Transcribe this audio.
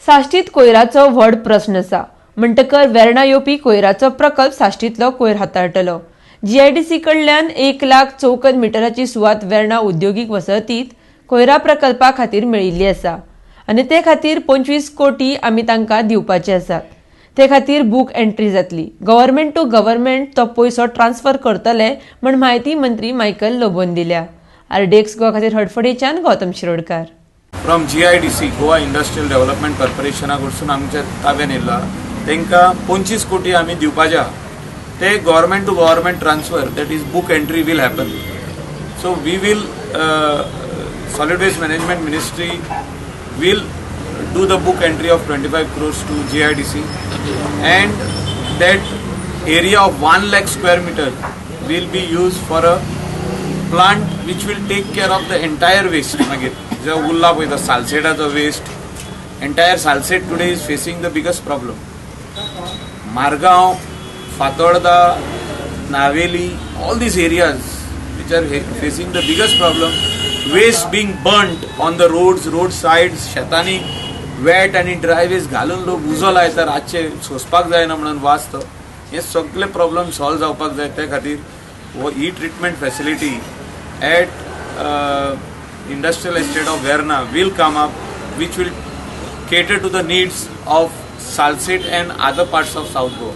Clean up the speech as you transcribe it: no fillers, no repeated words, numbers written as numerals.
साश्टीत कोयराचो व्हड प्रस्न आसा, म्हणटकर वेर्णा येवपी कोयराचो प्रकल्प साश्टीतलो कोयर हाताळटलो. जीआयडीसी कडल्यान 1 लाख चौखण मिटराची सुवात वेर्णा उद्योगीक वसतीत कोयरा प्रकल्पा खातीर मेळिल्ली आसा आनी ते खातीर 25 कोटी आमी तांकां दिवपाचे आसात. ते खातीर बूक एंट्री जातली. गव्हर्मेंट टू गव्हर्मेंट तो पयसो ट्रान्सफर करतले म्हण म्हायती मंत्री मायकल लोबोन दिल्या. आरडीएक्स गोवा खातीर हडफडेच्यान Gautam Shirodkar. From GIDC, Goa industrial development कॉर्पोरेशना कडसून आमच्या ताब्यान येयला. तांकां 25 कोटी आमी दिवपाचे आहा. ते government to government transfer, that is, book entry will happen. So we will, Solid Waste Management Ministry will do the book entry of 25 crores to GIDC, and that area of 1 lakh square meter will be used for a plant which will take care of the entire waste. मागीर जो उरला पळय तो सालसेटाचो waste. Entire Salcete today is facing the biggest problem. Margao, Fatorda, Navelim, all these areas which are facing the biggest problem, waste being burnt on the roads, road sides. शेतांनी weight आनी dry waste घालून लोक उजो लायता रातचे, सोंसपाक जायना म्हणून वास तो. हे सगळे प्रॉब्लम सॉल्व जावपाक जाय. त्या खातीर हो ही treatment facility at industrial estate of Verna will come up, which will cater to the needs of Salcete and other parts of South Goa.